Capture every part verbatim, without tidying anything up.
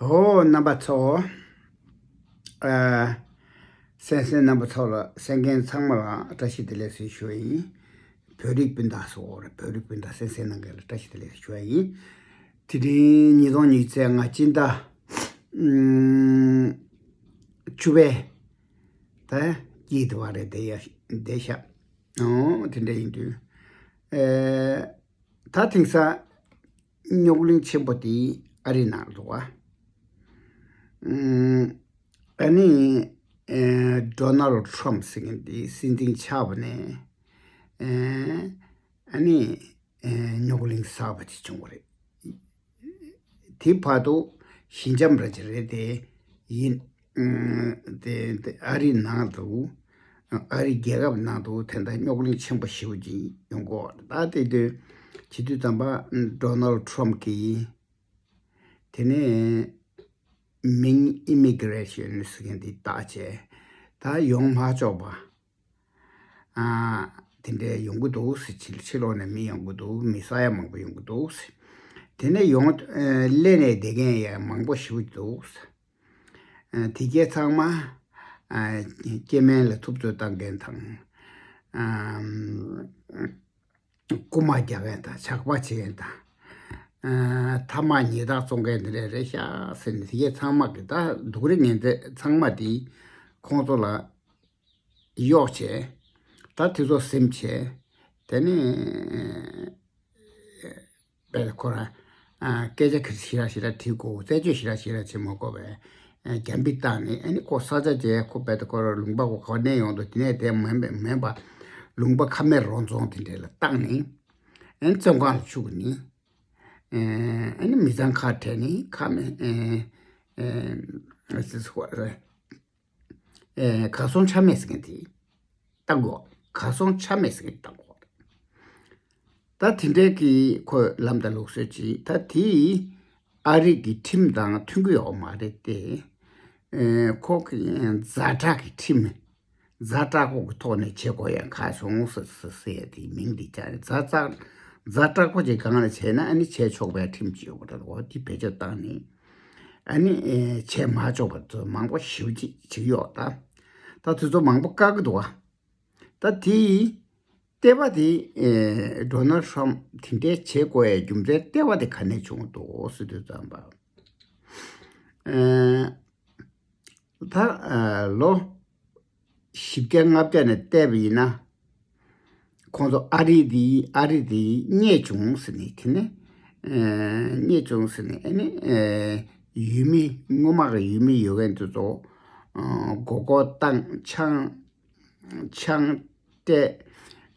ཨོ་རྣམ་པ་ཚོ། ཨ། གསན་གསན་རྣམ་པ་ཚོ་ལ་གསན་མཁན་ཚང་མ་ལ་བཀྲ་ཤིས་བདེ་ལེགས་ཟེར་ཞུ་ཡིན། བོད་རིགས་སྤུན་ཟླ་ཚོ་རེད། བོད་རིགས་སྤུན་ཟླ་གསན་གསན་གནང་མཁན་ལ་བཀྲ་ཤིས་བདེ་ལེགས་ཟེར་ཞུ་ཡ་ཡིན། དེ་རིང་ཉིས་སྟོང་ཉི་ཤུ་རྩ་ལྔ་སྤྱི་ཟླ་ཨུམ་བཅུ་པའི་ད་དཀྱིལ་དུ་བ་རེད་བསྡད་ཡ་བསྡད་ཤག་ཨོ་དེ་འདྲ་ཡིན་དུས། ཨེ། ད་དེང་སང་རྙོག་གླེང་ཆེན་པོ་དེ་ཨ་རི་ནང་འདུག་བ། ཨ་ནི་ཨེ་ཌོ་ནལ་ཌི་ཊརམ་ཟེར་མཁན་དེ་སྲིད་འཛིན་ཆགས་པ་ནས་ཨེ་ཨ་ནི་ཨེ་རྙོག་གླེང་གསར་པ་ཅིག་བྱུང་བ་རེད། དེ་བར་དུ་ཞི་འཇམ་ར་ཅིག་རེད་དེ་ཡིན། ཨུམ། དེ་དེ་ཨ་རིའི་ནང་དུ་ཨ་རིའི་རྒྱལ་ཁབ་ནང་དུ་དེ་འདྲ་རྙོག་གླེང་ཆེན་པོ་ཞེ་པོ་ཅིག་ཡོང་གི་ཡོད་རེད། ད་དེ་དུས་བྱེད་དུས་ཙམ་པ་ཌོ་ནལ་ཌི་ཊརམ་གྱིས་དེ་ནས་མིང་ཨི་མི་གི་རེ་ཤན་ཟེར་མཁན་དེ་བཏགས་བྱས། ད་ཡོང་མ་ཆོག་པ། ཨ། དེ་འདྲའི་ཡོང་གི་འདུག་ཟེར། ཕྱི་ཕྱི་ལོགས་ནས་མི་ཡོང་གི་འདུག་མི་ས་ཡ་མང་པོ་ཡོང་གི་འདུག་ཟེར། དེ་ནས་ཡོང་ཨ་སླེབས་ནས་བསྡད་མཁན་ཡང་མང་པོ་ཞེ་པོ་འདུག་ཟེར། ཨ། དེ་གས་ཚང་མ་ཨ་སྐྱེ་དམན་ལ་ཐུབ་ཚོད་བཏང་མཁན་དང་། ཨ། རྐུ་མ་རྒྱག་མཁན་དང་ཇག་པ་བྱེད་མཁན་དང་། ཨ། ཐ་མག་ཉེས་རྡུང་བཙོང་མཁན་དེ་འདྲ་རེད་ཤག་ཟེར་ནས། དེ་གས་ཚང་མ་གི་ད་སྡུག་རུས་ངན་ཚད་ཚང་མ་དེ་ཁོང་ཚོ་ལ་གཡོག་བྱས། ད་དེ་ཚོ་ཟིན་བྱས། དེ་ནས་དཔེ་ཁོ་རང་ཨ་སྐད་ཆ་ཞེ་དྲག་ཞེ་དྲག་དྲི་དགོས། རྩད་གཅོད་ཞེ་དྲག་ཞེ་དྲག་བྱེད་མ་དགོས་པའི་ཨ་རྒྱ་འབུད་བཏང་ནས། ཨ་ནི་ཁོ་ས་ཆ་བརྗེ། ཁོ་དཔེ་ཁོ་རང་ལུང་པ་ཁོ་ག་ནས་ཡོང་འདུག་དེ་ནས་དེ་མིན་པ་མིན་པ་ལུང་པ་ཁ་མེད་རོང་རྫོང་དེ་འདྲ་ལ་བཏང་ནས། ཨ་ནི་བཙོན་ཁང་ལ་བཅུག་ནས། ཨ་ནི་མི་ཚང་ཁ་བྲལ་ནས། ཁ་མེད་ཨ་ཨ་ཨ་ཨ་གར་སོང་ཆ་མེད་ཟེར་མཁན་དེ་བཏང་གོ། གར་སོང་ཆ་མེད་ཟེར་མཁན་བཏང་གོ། ད་དེ་འདྲའི་གི་ཁོ་ལམ་དང་ལུགས་སྲོལ་ཅིག་ད་དེ་ཨ་རི་གི་ཁྲིམས་དང་མཐུན་གི་ཡོད་མ་རེད་དེ། ཨེ། ཁོ་གི་ཛ་དྲག་གི་ཁྲིམས། ཛ་དྲག་པོ་གི་ཐོག་ནས་བྱེད་དགོས་ཡ་ཁ་བྱུང་ཟེར་ཟེར་ཟེར་ཡ་དེའི་མིང་དེ་ཅག་རེད། ཛ་དྲག་ཛ་དྲག་པོ་ཅིག་སྒང་ལ་བྱས་ན་ཨ་ནི་བྱེད་ཆོག་པའི་ཁྲིམས་ཅིག་ཡོད་པ་རེད། འོ་དེ་བེད་སྤྱོད་བཏང་ནས། ཨ་ནི་ཨེ་བྱས་མ་ཆོག་པ་ཚོ་མང་པོ་ཞེ་པོ་ཅིག་བྱེད་ཀྱི་ཡོད། ད་ད་དེ་ཚོ་མང་པོ་བཀག་གི་འདུག་བ། ད་དེ་ཡི་ལྟེ་བ་དེ་ཨེ་ཌོ་ནལ་ཊརམ་དེ་འདྲའི་བྱེད་དགོས་ཡའི་རྒྱུ་མཚན་ལྟེ་བ་དེ་ག་ནས་བྱུང་འདུག་ཟེར་དུས་ཙམ་པ། ཨེ། ད་ཨ་ལོ་བཞི་བརྒྱ་ལྔ་བརྒྱ་ནས་བལྟས་པ་ཡིན་ན། ཁོང་ཚོ་ཨ་རི་དེ་ཨ་རི་དེ་རྙེད་བྱུང་ཟེར་ནས། དེ་ནས་ཨེ་རྙེད་བྱུང་ཟེར་ནས། ཨ་ནི་ཨེ་ཡུལ་མི་སྔོན་མ་གི་ཡུལ་མི་ཡོད་མཁན་དེ་ཚོ་ཨ་མགོ་སྐོར་བཏང་། ཆང་ཆང་སྤྲད།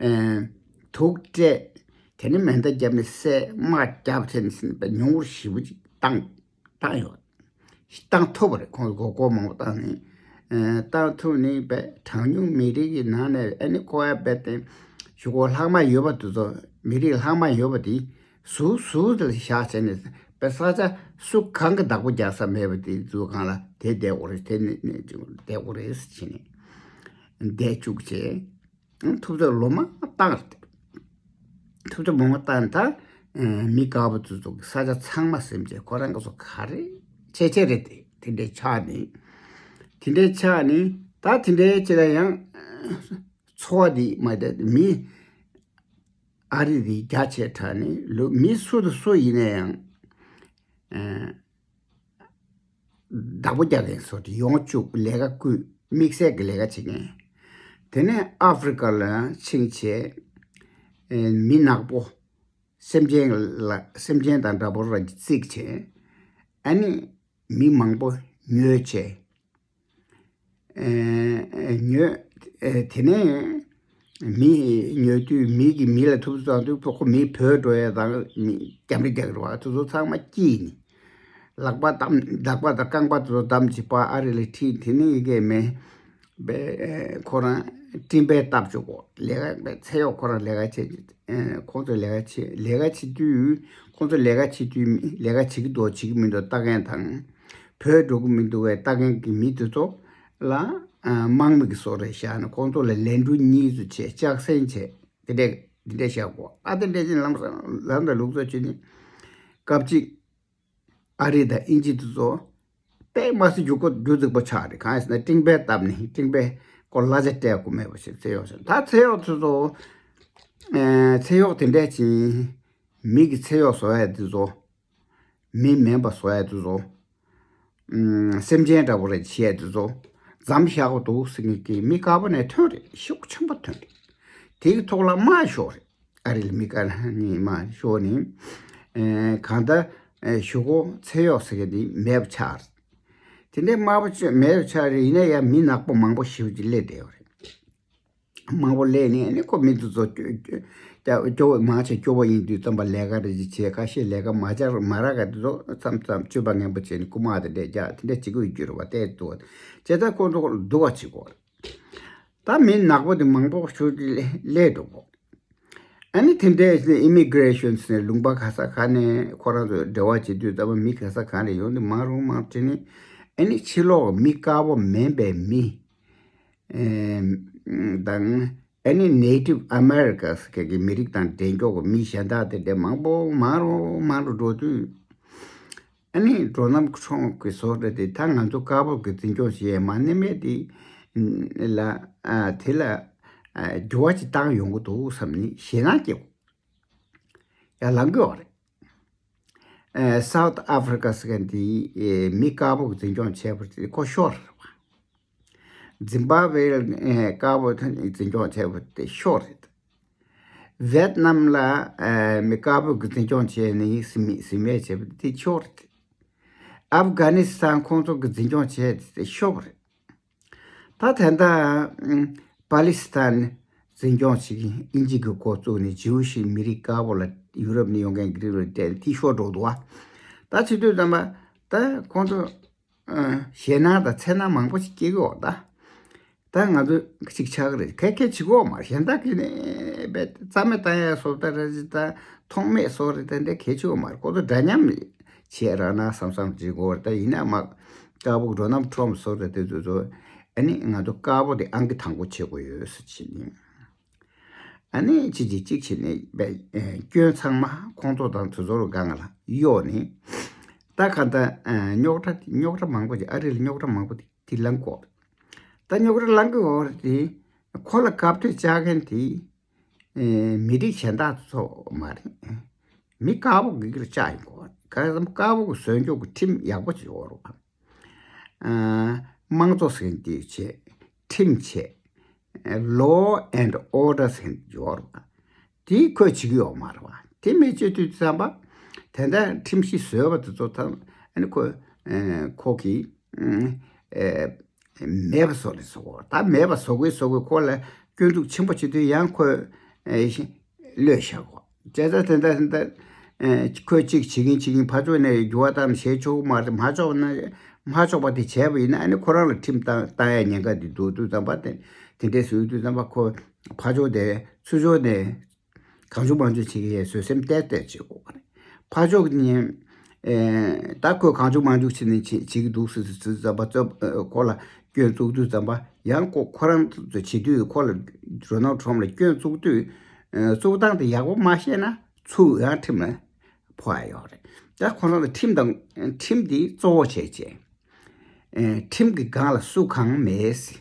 ཨེ་དུག་སྤྲད། དེ་ནས་མེ་མདའ་བརྒྱབ་ནས་བསད། དམག་བརྒྱབ། དེ་ནས་ཟིན་པའི་ཉུང་ངུར་ཞེ་པོ་ཅིག་བཏང་བཏང་ཡོད། བཏང་ཐུབ་པ་རེད། ཁོང་ཚོ་མགོ་སྐོར་མང་པོ་བཏང་ནས། ཨ་བཏང་ཐུབ་ནས་པས་གྲངས་ཉུང་མི་རིགས་ཀྱི་ནང་ནས། ཨ་ནི་ཁོ་ཡ་པས་དེ་གཞུག་གུ་ལྷག་མ་ཡོད་པ་དེ་ཚོ། མི་རིགས་ལྷག་མ་ཡོད་པ་དེ་ཟུར་ཟུར་དེ་ལ་བཞག་བྱས་ནས། པས་ས་ཆ་སུ་གང་གི་བདག་པོ་རྒྱག་ས་མེད་པ་དེ་ཚོ་སྒང་ལ་དེ་བསྡད་དགོས་རེད། དེ་ནས་བསྡད་དགོས་རེད་ཟེར་བྱས་ནས་བསྡད་བཅུག་བྱས། ཐུབ་ཚོད་ལོ་མང་བཏང་རེད། ཐུབ་ཚོད་མང་པོ་བཏང་ནས། ད་མི་དཀར་པོ་ཚོ་ཚོ་གི་ས་ཆ་ཚང་མ་ཟིན་བྱས། ཁོ་རང་གི་ཚོ་ག་རེ་བྱས་བྱས་རེད། དེ་དེ་འདྲའི་ཆགས་ནས། དེ་འདྲའི་ཆགས་ནས། ད་དེ་འདྲའི་ཅི་ལ་ཡང་འཚོ་བ་འདི་མ་བསྡད། མི་ཨ་རི་འདི་རྒྱ་ཆེ་དྲགས་ནས། ལོ་མི་སུ་དང་སུ་ཡིན་ན་ཡང་། ཨ། བདག་པོ་རྒྱག་མཁན་ཚོ་དེ་ཡོང་བཅུག་ལས་ཀ་བསྐུལ། དམིགས་བསལ་གྱི་ལས་ཀ་བྱེད་མཁན། དེ་ནས་ཨ་ཧྥི་རི་ཀ་ལ་ཕྱིན་བྱས། ཨེ་མི་ནག་པོ། སེམས་ཅན་ལ་སེམས་ཅན་དང་འདྲ་པོ་ར་བརྩིས་བྱས། ཨ་ནི་མི་མང་པོ་ཉོས་བྱས། ཨེ་ཨེ་ཉོས། ཨེ་དེ་ནས་མི་ཉོ་དུས། མི་གིས་མི་ལ་ཐུབ་ཚོད་བཏང་དུས། ཁོ་མི་བྲོས་འགྲོ་ཡ་དང་། མི་རྒྱབ་རི་རྒྱག་རེད་བ། དེ་ཚོ་ཚང་མ་སྐྱིད་ནི། ལག་པ་བསྡམས། ལག་པ་དང་རྐང་པ་དེ་ཚོ་བསྡམས་བྱས་པ་ཨ་རི་ལ་ཁྲིད། དེ་ནས་ཡི་གེ་མེད་པས་ཁོ་རང་སྤྲིན་པའི་སྟབས་བཅུག་གོ། ལས་ཀ་པས་ཚེ་གཡོག་ཁོ་རང་ལས་ཀ་བྱེད། ཨེ་ཁོང་ཚོས་ལས་ཀ་བྱེད། ལས་ཀ་བྱེད་དུས། ཁོང་ཚོས་ལས་ཀ་བྱེད་དུས། ལས་ཀ་བྱེད་ཀྱི་འདུག་བྱེད་ཀྱི་མི་འདུག་ལྟ་མཁན་དང་། བྲོས་འགྲོ་གི་མི་འདུག་བས་ལྟ་མཁན་གྱི་མི་དེ་ཚོ་ལ་ཨ་དམག་མི་གི་བཟོ་འདྲ་བཞག་ནས། ཁོང་ཚོ་ལ་ལན་གྲུ་གཉིས་ཙམ་བྱས། ལྕགས་སྲན་བྱས། དེ་འདྲས་དེ་འདྲས་བཞག་གོ། ཨ་དེ་འདྲས་ཅིག་ལམ་ལམ་དང་ལུགས་སྲོལ་བྱས་ནས། སྐབས་གཅིག་ཨ་རི་དང་དབྱིན་ཇི་དེ་ཚོ་ དཔེ་མ་སྲིད་རྒྱུ་ཀོ་རྒྱུ་རྫིག་པོ་ཆགས་རེད། གང་ཡིན་ཟེར་ན་སྤྲིན་པས་བཏབ་ནས་སྤྲིན་པས་ཀོ་གླ་ཆ་སྤྲད་དགོས་མེད་པ་ཞིག་ཚེ་གཡོག་ཟེར། ད་ཚེ་གཡོག་ཚོ་ཚོ་ཨེ་ཚེ་གཡོག་དེ་འདྲས་ཅིག་མི་གི་ཚེ་གཡོག་བཟོ་ཡ་དེ་ཚོ། མི་མིན་པ་བཟོ་ཡ་དེ་ཚོ། ཨུམ། སེམས་ཅན་འདྲ་པོ་རེད་བྱེད་ཡ་དེ་ཚོ། མཚམས་བཞག་པ་འདུག་ཟེར་མཁན་གྱི་མི་དཀར་པོ་ནས་ཐོན་རེད། ཤུགས་ཆེན་པོ་ཐོན་རེད། དེ་གི་ཐོག་ལ་དམག་ཤོར་རེད། ཨ་རི་ལ་མི་དཀར་ནི་དམག་ཤོར་ནི། ཨེ་གང་ལྟར་ཨེ་གཞུག་གུ་ཚེ་གཡོག་ཟེར་མཁན་དེ་མེད་པ་ཆགས་རེད། དེ་འདྲའི་དམག་པ་ཆ་མེད་པ་ཆགས་རེད། ཡིན་ན་ཡང་མི་ནག་པོ་མང་པོ་ཞེ་པོ་ཅིག་སླེབས་བསྡད་ཡོད་རེད། མང་པོ་སླེབས་ནས་ཨ་ནི་ཁོ་མི་འདི་ཚོ་སྐྱོ་སྐྱོ་སྐྱོ་བོ་མང་ཆེ་སྐྱོ་བོ་ཡིན་དུས་ཙམ་པ་ལས་ཀ་རེ་ཅིག་བྱས། ཁ་ཤས་ལས་ཀ་མ་བྱ་མ་རག་ག་དེ་ཚོ་མཚམས་མཚམས་སྤྱོད་པ་ངན་པ་བྱས་ནས་རྐུ་མ་དེ་འདྲས་རྒྱག་དེ་འདྲས་བྱེད་ཀྱི་ཡོད་རྒྱུ་རེད་བ། བལྟས་འདུག་བ། བྱས་ཙང་ཁོ་ཚོ་སྡུག་པ་བྱེད་དགོས་རེད། ད་མི་ནག་པོ་དེ་མང་པོ་ཞིག་སླེབས་འདུག་གོ། ཨ་ནི་དེ་འདྲས་ཨི་མི་གྷི་རེ་ཤན་ཟེར་ནས་ལུང་པ་ག་ས་ག་ནས་ཁོ་རང་ཚོ་འབྲེལ་བ་བྱེད་དུས་ཙམ་པ་མི་ག་ས་ག་ནས་ཡོང་དུས་མང་རུང་མང་བྱས་ནས་ཨ་ནི་ཕྱི་ལོགས་མི་དཀར་པོ་མིན་པའི་མི། ཨེ་དང་། ཨ་ནི་Native Americans་གི་མི་རིགས་དང་འབྲེལ་འགྱོག་གི་མི་གཞན་དག་དེ་འདྲ་མང་པོ་མང་རུ་མང་རུ་འགྲོ་དུས། ཨ་ནི་ཌོ་ནལ་ཊམ་གྱི་བཟོ་འདྲ་དེ་ད་ང་ཚོ་དཀར་པོ་གི་འཛིན་སྐྱོང་བྱེད་ཡས་མ་ནི་མེད་དེ་ལ། ཨ་དེ་ལ་ཨ་འགྱུར་བ་ཅིག་བཏང་ཡོང་གི་འདུག་བསམ་ནས་ཞེད་སྣང་སྐྱེ། ཡར་ལངས་ཀྱི་ཡོད་རེད། ཨེ་South Africa་ཟེར་མཁན་དེ་ཨེ་མི་དཀར་པོ་གིས་འཛིན་སྐྱོང་བྱས་པ་དེ་ཁོ་ཤོར་རེད་བ། ཛིམ་བྷབ་ཝེ་ཨེ་དཀར་པོ་དེ་འཛིན་སྐྱོང་བྱས་པ་དེ་ཤོར་རེད། ཝེད་ནམ་ལ་ཨེ་མི་དཀར་པོ་གིས་འཛིན་སྐྱོང་བྱས་ནས་ཟིན་མི་ཟིན་མེད་བྱས་པ་དེ་ཤོར་རེད། ཨབ་གྷ་ནི་སི་ཐན་ཁོང་ཚོ་གིས་འཛིན་སྐྱོང་བྱས་དེ་ཤོར་བ་རེད། ད་དེ་འདྲ་ཨམ་པ་ལི་སི་ཐན་འཛིན་སྐྱོང་བྱེད་མཁན་དབྱིན་ཇི་གི་འགོ་བཙུགས་ནས་ཇིའུ་ཤི་མི་རིགས་དཀར་པོ་ལ་ཡུ་རོབ་ནས་ཡོང་མཁན་གྱི་རིགས་ལ་སྤྲད་ནས་དེ་ཤོར་འགྲོ་འདུག་བ། ད་བྱེད་དུས་ཙམ་པ་ད་ཁོང་ཚོ་ཨ་ཞེད་སྣང་དང་འཚེར་སྣང་མང་པོ་ཞིག་སྐྱེ་གི་ཡོད་ད། ད་ང་ཚོ་གཅིག་ཆགས་ཀྱི་རེད། ག་གེ་བྱེད་ཀྱི་ཡོད་མ་རེད། གཞན་དག་གིས་ནི་རྦད་རྩ་མེད་བཏང་ཡ་བཟོ་ལྟ་ར་ཅིག་ད་མཐོང་མེད་བཟོ་རེད། དེ་འདྲ་གལ་ཆེ་བ་མ་རེད། ཁོ་ཚོ་འདྲ་མཉམ་བྱས་རག་ན་བསམ་བསམ་བྱེད་དགོས་རེད། ད་ཡིན་ན་མ་དཀར་པོ་ཌོ་ནལ་ཊམ་བཟོ་རེད། དེ་ཚོ་ཚོ་ཨ་ནི་ང་ཚོ་དཀར་པོ་དེ་ཨང་ཀི་དང་པོ་བྱེད་དགོས་ཡོད་ཟེར་བྱས་ནས། ཨ་ནི་གཅིག་གིས་གཅིག་བྱས་ནས་རྦད་སྐྱོན་ཚང་མ་ཁོང་ཚོ་དང་དེ་ཚོ་རུ་སྒང་ལ་གཡོགས་ནས། ད་ག་ད་རྙོག་དྲ་རྙོག་དྲ་མང་པོ་ཅིག་ཨ་རི་ལ་རྙོག་དྲ་མང་པོ་དེ་དེ་ལངས་གོ། ད་རྙོག་དྲ་ལངས་གི་ཡོད་རེད་དེ། ཁོ་ལ་བཀའ་བཀྱོན་བཅག་མཁན་དེ་ཨེ་མི་རིགས་གཞན་དག་ཚོ་མ་རེད། མི་དཀར་པོ་གི་གིར་བཅག་ཡིན་གོ། ག་རེ་ཟེར་ན་དཀར་པོ་གི་བཟོ་འཇོག་གི་ཁྲིམས་ཡག་པོ་ཅིག་ཡོད་རེད་བ། ཨ་དམངས་གཙོ་ཟེར་མཁན་དེ་བྱས། ཁྲིམས་བྱས། Law and Order་ཟེར་མཁན་ཡོད་རེད་བ། དེ་ཁོས་བྱེད་ཀྱི་ཡོད་མ་རེད་བ། དེ་མི་བྱེད་དུས་ཙམ་པ། དེ་འདྲ་ཁྲིམས་གཞི་བཟོས་པ་དེ་ཚོ་ཐམས་ཨ་ནི་ཁོ་ཨེ་ཁོ་གིས་ཨེ་མེད་པ་བཟོ་རེད་བཟོ་གོ། ད་མེད་པ་བཟོ་དགོས་བཟོ་དགོས། ཁོ་ལ་སྐྱོན་འཛུགས་ཆེན་པོ་བྱེད་དུས་ཡང་ཁོས་ཨེ་གློད་བཞག་གོ། བྱས་ཙང་དེ་འདྲ་དེ་འདྲ་ཨེ་ཁོས་གཅིག་བྱེད་ཀྱིན་བྱེད་ཀྱིན་ཕར་ཕྱོགས་ནས་འགྱུར་བ་བཏང་བྱེད་ཆོག་གི་མ་རེད། མ་ཆོག་ན་མ་ཆོག་པ་དེ་བྱས་པ་ཡིན་ན་ཨ་ནི་ཁོ་རང་ལ་ཁྲིམས་བཏང་བཏང་ཡ་ཉེན་ཁ་དེ་འདུག་དུས་ཙམ་པ། དེ་དེ་འདྲས་བཟོས་དུས་ཙམ་པ་ཁོ་ཕར་ཕྱོགས་དེ་ཚུར་ཕྱོགས་ནས། གང་བྱུང་མང་བྱུང་བྱེད་ཀྱི་ཡས་བཟོད་སེམས་གཏད་གཏད་བྱེད་དགོས་པ་རེད། ཕར་ཕྱོགས་ཀྱི་ཉིན། ཨེ་ད་ཁོས་གང་བྱུང་མང་བྱུང་བྱེད་ནས་བྱེད་བྱེད་ཀྱི་འདུག་ཟེར་ཟེར་ཙམ་པ་ཙམ་ཨེ་ཁོ་ལ་སྐྱོན་བཙུགས་དུས་ཙམ་པ་ཡང་ཁོ་ཁོ་རང་ཚོ་བྱེད་དུས་ཁོ་ལ་ཌོ་ནལ་ཊམ་ལ་སྐྱོན་བཙུགས་དུས། ཨེ་བཙུགས་སྟངས་དེ་ཡག་པོ་མ་ཤེས་ན་ཚུར་ཡང་ཁྲིམས་ལ་ཕོག་ཡ་ཡོད་རེད། ད་ཁོ་རང་ལ་ཁྲིམས་དང་ཁྲིམས་དེ་གཙོ་བོ་བྱས་བྱས། ཨེ་ཁྲིམས་ཀྱི་སྒང་ལ་སུ་གང་མེད།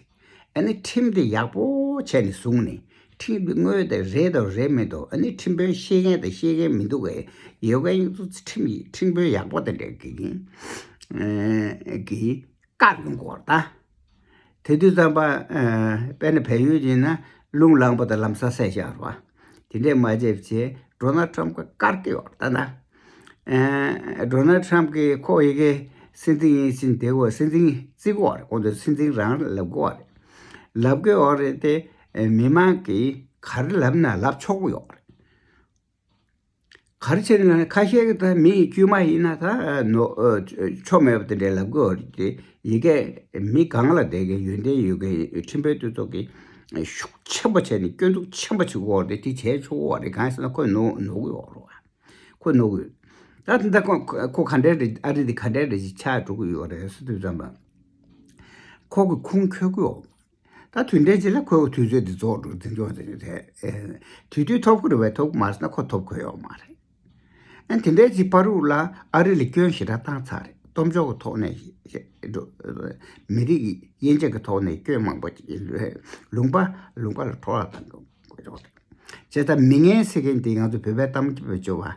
ཨ་ནི་ཁྲིམས་དེ་ཡག་པོ་བྱས་ནས་བཟུང་ནས་ཁྲིམས་དེ་དངོས་དེ་རེད་དང་རེད་མི་འདུག་ཨ་ནི་ཁྲིམས་དཔོན་ཤེས་མཁན་དང་ཤེས་མཁན་མི་འདུག་གས་ཡོད་མཁན་ཡོད་ཚོ་ཁྲིམས་ཁྲིམས་དཔོན་ཡག་པོ་དེ་འདྲས་ཀྱི་ཨེ་གི་བཀག་ཡོང་གི་ཡོད་རེད་ད། དེ་དུས་ཙམ་པ་ཨེ་དཔེར་ན་བལ་ཡུལ་ཡིན་ན་རླུང་ལངས་པ་དང་ལམ་སང་བསད་བཞག་རེད་བ། དེ་འདྲས་མ་བྱས་བྱས་ཌོ་ནལ་ཊམ་གིས་བཀག་གི་ཡོད་རེད་ད་ན། ཨེ་ཌོ་ནལ་ཊམ་གིས་ཁོ་ཡི་གེ་སྲིད་འཛིན་ཡིན་ཕྱིན་དེ་གོ་སྲིད་འཛིན་བརྩི་གི་ཡོད་རེད། ཁོང་ཚོས་སྲིད་འཛིན་རང་ལབ་གི་ཡོད་རེད། ལབ་གི་ཡོད་རེད་དེ། ཨེ་མི་མང་གིས་ག་རེ་ལབ་ན་ལབ་ཆོག་གི་ཡོད་རེད། ག་རེ་བྱས་ནས་ལབ་ན་ཁ་ཤས་ཀྱིས་ད་མི་ཡི་དཀྱུས་མ་ཡིན་ན་ད་ནོར་ཨེ་ཆོ་མེད་པ་དེ་འདྲས་ལབ་གི་ཡོད་རེད་དེ། ཡི་གེ་མི་སྒང་ལ་བསྡད་མཁན་ཡོན་ཏན་ཡོད་མཁན་ཁྲིམས་དཔོན་དེ་ཚོ་གིས་ཤུགས་ཆེན་པོ་བྱས་ནས་སྐྱོན་འཛུགས་ཆེན་པོ་བྱེད་གི་ཡོད་རེད་དེ། བྱས་ཆོག་གི་ཡོད་རེད། གང་ཡིན་ཟེར་ན་ཁོས་ནོར་ནོར་གི་ཡོད་རེད་བ། ཁོ་ནོར་གི་ཡོད། ད་དེ་འདྲ་ཁོ་ཁོ་ག་འདྲའི་རེད། ཨ་རི་འདི་ག་འདྲའི་རེད་ཅིག་ཆགས་འགྲོ་གི་ཡོད་རེད་ཟེར་དུས་ཙམ་པ། ཁོ་གི་ཁུངས་འཁྱོལ་གི་ཡོད། ད་དུས་འདྲའི་རྗེས་ལ་ཁོའི་དུས་ཚོད་འདི་རྫོགས་འགྲོ་འཛིན་སྐྱོང་མཛད་རྒྱུ་དེ། དུས་དུས་ཐོབ་གི་རེད་བས། ཐོབ་གི་མ་རེད་ན་ཁོ་ཐོབ་གི་ཡོད་མ་རེད། ཨ་དེ་འདྲའི་ཅིག་བར་དུ་ལ་ཨ་རི་ལ་སྐྱོན་ཞེ་དྲག་བཏང་ཚར་རེད། སྟོབས་འབྱོར་གྱི་ཐོག་ནས་མི་རིགས་ཀྱི་དབྱེ་འབྱེད་ཀྱི་ཐོག་ནས་སྐྱོན་མང་པོ་ལུང་པ་ལུང་པ་ལ་འཕྲོ་བརླག་བཏང་དགོས་ཀྱི་ཡོད་རེད། བྱས་ཙང་མི་ངན་ཟེར་མཁན་དེ་ང་ཚོ་བོད་པའི་གཏམ་རྒྱུད་པའི་སྤྱོད་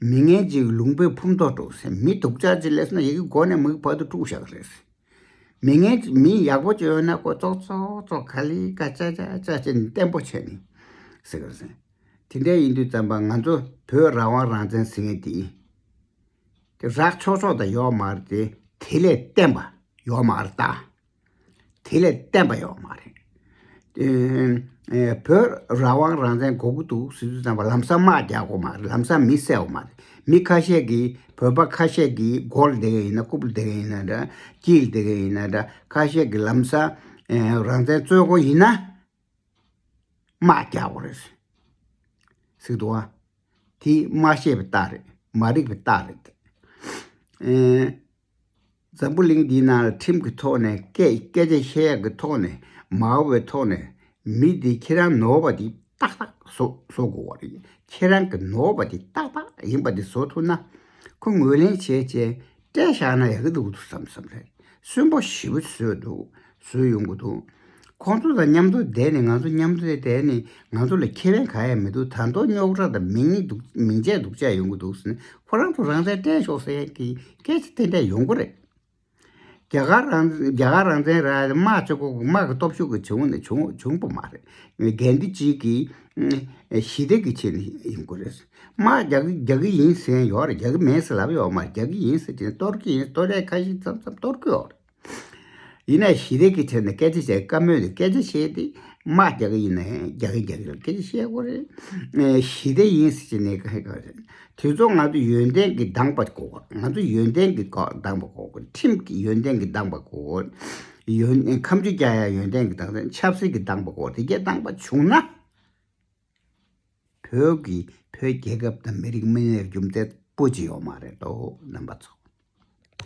པ། མི་ངན་ཅིག་ལུང་པའི་ཕུང་ཐོག་འགྲོ་ཟེར། མི་སྡུག་ཅག་ཅིག་སླེབས་ན་ཡ་གི་མགོ་ནས་མིག་བར་དུ་དཀྲུགས་བཞག་རེད། མི་ངན་མི་ཡག་པོ་ཅིག་ཡོད་ན་ཁོ་ཙོག་ཙོག་ཙོག་ག་ལེ་ཀ་ཅ་ཅ་ཅ་བྱས་ནས་བརྟན་པོ་བྱས་ནས་ཟེར་གི་རེད། དེ་འདྲ་ཡིན་དུས་ཙམ་པ་ང་ཚོ་བོད་རང་དབང་རང་བཙན་ཟེར་མཁན་དེ་དེ་རག་ཆོག་ཆོག་ད་ཡོད་མ་རེད་དེ། དེ་ལས་བརྟན་པ་ཡོད་མ་རེད་ད། དེ་ལས་བརྟན་པ་ཡོད་མ་རེད། ཨེ་ཨེ་བོད་རང་དབང་རང་བཙན་དགོས་ཀྱི་འདུག་ཟེར་དུས་ཙམ་པ་ལམ་སང་དམག་རྒྱག་དགོས་མ་རེད། ལམ་སང་མི་བསད་དགོས་མ་རེད། མི་ཁ་ཤས་ཀྱིས་བོད་པ་ཁ་ཤས་ཀྱིས་མགོ་ལ་བསྡད་མཁན་ཡིན་ན། རྐུབ་ལ་བསྡད་མཁན་ཡིན་ན་འདྲ། དཀྱིལ་ལ་བསྡད་མཁན་ཡིན་ན་འདྲ། ཁ་ཤས་ཀྱིས་ལམ་སང་ཨེ་རང་བཙན་རྩོད་དགོས་ཡིན་ན་དམག་རྒྱག་དགོས་རེད་ཟེར་འདུག་ཨ། དེ་མ་ཤེས་པའི་རྟགས་རེད། མ་རིག་པའི་རྟགས་རེད། ཨེ། འཛམ་བུ་གླིང་འདིའི་ནང་ལ་ཁྲིམས་ཀྱི་ཐོག་ནས་སྐད་སྐད་ཆ་བཤད་ཡག་གི་ཐོག་ནས་མ་འོས་པའི་ཐོག་ནས་མི་འདི་ཁྱེད་རང་ནོར་བ་འདི་ཏག་ཏག་བཟོ་བཟོ་དགོས་པ་རེད། ཁྱེད་རང་གི་ནོར་བ་འདི་ཏག་ཏག་ཡིན་པ་འདི་བཟོ་ཐུབ་ན་ཁོ་ངོས་ལེན་བྱས་བྱས་སྤྲད་བཞག་ན་ཡག་གི་འདུག་འདུག་བསམ་བསམ་རེད། སུན་པོ་ཞེ་པོ་བཟོས་འདུག་བཟོས་ཡོང་གི་འདུག་ཁོང་ཚོ་དང་མཉམ་དུ་བསྡད་ནས་ང་ཚོ་མཉམ་དུ་བསྡད་ནས་ང་ཚོ་ལ་ཁེ་ཕན་གང་ཡང་མི་འདུག་ད་དུང་རྙོག་དྲ་དང་མིང་སྡུག་མིང་ཆད་སྡུག་ཆད་ཡོང་གི་འདུག་ཟེར་ནས་ཁོ་རང་ཚོ་རང་བཙན་སྤྲད་ཤོག་ཟེར་ཡག་གི་སྐད་ཆ་དེ་འདྲ་ཡོང་གི་རེད། རྒྱ་གར་རང་རྒྱ་གར་རང་བཙན་རག་དམག་བྱེད་དགོས། དམག་གི་སྟོབས་ཤུགས་ཀྱི་བྱུང་ནས་བྱུང་བྱུང་པ་མ་རེད། འགན་འདི་གཅིག་གིས་ཞི་བདེ་གི་ཆེད་ནས་ཡིན་དགོས་རེད། དམག་རྒྱག་གི་རྒྱག་གི་ཡིན་ཟེར་ཡོད་རེད། རྒྱག་གི་མེད་ཟེར་ལབ་ཡོད་མ་རེད། རྒྱག་གི་ཡིན་ཟེར་གྱིན་གཏོར་གི་ཡིན། གཏོར་ཡག་ཁ་ཤས་ཙམ་ཙམ་གཏོར་གི་ཡོད་རེད། ཡིན་ནའི་ཞི་བདེ་གི་ཆེད་ནས་སྐད་ཆ་བཤད་དཀའ་མོ་དེ། སྐད་ཆ་བཤད་དེ་དམག་རྒྱག་གི་ཡིན་ན་རྒྱག་གི་རྒྱག་གི་ལ་སྐད་ཆ་བཤད་དགོས་རེད། ཞི་བདེ་ཡིན་ཟེར་གྱིན་ནས་ག་རེ་ག་རེ། དེ་ཚོ་ང་ཚོ་ཡོན་ཏན་གྱི་དང་པོ་དགོས། ང་ཚོ་ཡོན་ཏན་གྱི་དང་པོ་དགོས། ཁྲིམས་ཀྱི་ཡོན་ཏན་གྱི་དང་པོ་དགོས། ཡོན་ཁ་མཆུ་རྒྱག་ཡག་ཡོན་ཏན་གྱི་དང་པོ། ཆབ་སྲིད་ཀྱི་དང་པོ་དགོས། དེ་གའི་དང་པོ་བྱུང་ན་བོད་ཀྱི་བོད་རྒྱལ་ཁབ་དང་མི་རིགས་མི་སྣའི་རྒྱུ་མཚན་སྤུ་ཅི་ཡོད་མ་རེད་དོ། རྣམ་པ་ཚོ།